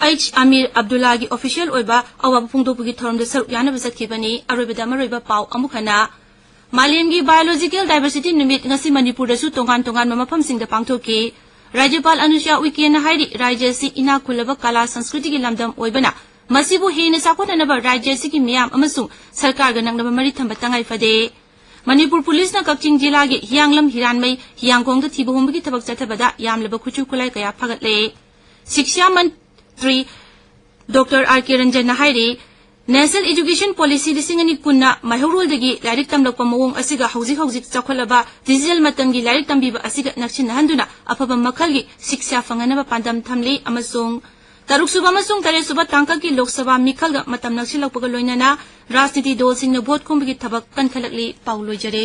ꯑꯩꯆ ꯑꯃꯤꯔ ꯑꯕꯗꯨꯜꯂꯥꯒꯤ ꯑꯣꯐꯤꯁꯤꯌꯦꯜ ꯑꯣꯏꯕ ꯑꯋꯥꯕ ꯐꯣꯡꯗꯣꯛꯄꯒꯤ ꯊꯧꯔꯝꯗ ꯁꯔꯨꯛ ꯌꯥꯅꯕ ꯆꯠꯈꯤꯕꯅꯤ꯫ ꯑꯔꯣꯏꯕꯗ ꯃꯔꯨꯑꯣꯏꯕ ꯄꯥꯎ ꯑꯃꯨꯛ ꯍꯟꯅ꯫ ꯃꯥꯂꯦꯝꯒꯤ ꯕꯥꯏꯑꯣꯂꯣꯖꯤꯀꯦꯜ ꯗꯥꯏꯚꯔꯁꯤꯇꯤ ꯅꯨꯃꯤꯠ ꯉꯁꯤ ꯃꯅꯤꯄꯨꯔꯗꯁꯨ ꯇꯣꯉꯥꯟ ꯇꯣꯉꯥꯟꯕ ꯃꯐꯝꯁꯤꯡꯗ ꯄꯥꯡꯊꯣꯛꯈꯤ꯫ ꯔꯥꯖ꯭ꯌꯄꯥꯜ ꯑꯅꯨꯁ꯭ꯌꯥ ꯎꯏꯀꯦꯅ ꯍꯥꯏꯔꯤ, ꯔꯥꯖ꯭ꯌ ꯑꯁꯤ ꯏꯅꯥꯛ ꯈꯨꯜꯂꯕ ꯀꯂꯥ ꯁꯪꯁꯀ꯭ꯔꯤꯇꯤꯒꯤ ꯂꯝꯗꯝ ꯑꯣꯏꯕꯅ ꯃꯁꯤꯕꯨ ꯍꯦꯟꯅ ꯆꯥꯎꯈꯠꯅꯅꯕ ꯔꯥꯖ꯭ꯌ ꯑꯁꯤꯒꯤ ꯃꯤꯌꯥꯝ ꯑꯃꯁꯨꯡ ꯁꯔꯀꯥꯔꯒ ꯅꯛꯅꯕ ꯃꯔꯤ ꯊꯝꯕ ꯇꯉꯥꯏ ꯐꯗꯦ꯫ ꯃꯅꯤꯄꯨꯔ ꯄꯨꯂꯤꯁꯅ ꯀꯛꯆꯤꯡ ꯖꯤꯂꯥꯒꯤ ꯍꯤꯌꯥꯡꯂꯝ ꯍꯤꯔꯥꯟꯃꯩ ꯍꯤꯌꯥꯡꯈꯣꯡꯗ ꯊꯤꯕ ꯍꯨꯝꯕꯒꯤ ꯊꯕꯛ ꯆꯠꯊꯕꯗ ꯌꯥꯝꯂꯕ ꯈꯨꯠꯁꯨ ꯈꯨꯠꯂꯥꯏ ꯀꯌꯥ ꯐꯥꯒꯠꯂꯦ꯫ ꯁꯤꯛꯁꯥ ꯃꯟꯇ꯭ꯔꯤ ꯗꯣꯛꯇꯔ ꯑꯥꯔ ꯀꯦ ꯔꯟꯖꯟꯅ ꯍꯥꯏꯔꯤ, ꯅꯦꯁꯅꯦꯜ ꯏꯗꯨꯀꯦꯁꯟ ꯄꯣꯂꯤꯁꯤ ꯂꯤꯁꯤꯡ ꯑꯅꯤ ꯀꯨꯟꯅ ꯃꯩꯍꯧꯔꯣꯜꯗꯒꯤ ꯂꯥꯏꯔꯤꯛ ꯇꯝꯂꯛꯄ ꯃꯑꯣꯡ ꯑꯁꯤꯒ ꯍꯧꯖꯤꯛ ꯍꯧꯖꯤꯛ ꯆꯥꯎꯈꯠꯂꯕ ꯗꯤꯖꯤꯇꯦꯜ ꯃꯇꯝꯒꯤ ꯂꯥꯏꯔꯤꯛ ꯇꯝꯕꯤꯕ ꯑꯁꯤꯒ ꯅꯛꯁꯤꯟꯅꯍꯟꯗꯨꯅ ꯑꯐꯕ ꯃꯈꯜꯒꯤ ꯁꯤꯛꯁꯥ ꯐꯪꯍꯟꯅꯕ ꯄꯥꯟꯗꯝ ꯊꯝꯂꯤ ꯑꯃꯁꯨꯡ ꯇꯔꯨꯛꯁꯨꯕ ꯑꯃꯁꯨꯡ ꯇꯔꯦꯠꯁꯨꯕ ꯇꯥꯡꯀꯛꯀꯤ ꯂꯣꯛ ꯁꯚꯥ ꯃꯤꯈꯜꯒ ꯃꯇꯝ ꯅꯛꯁꯤꯜꯂꯛꯄꯒ ꯂꯣꯏꯅꯅ ꯔꯥꯖꯅꯤꯇꯤ ꯗꯣꯜꯁꯤꯡꯅ ꯚꯣꯠ ꯈꯣꯝꯕꯒꯤ ꯊꯕꯛ ꯀꯟꯈꯠꯂꯛꯂꯤ꯫ ꯄꯥꯎ ꯂꯣꯏꯖꯔꯦ꯫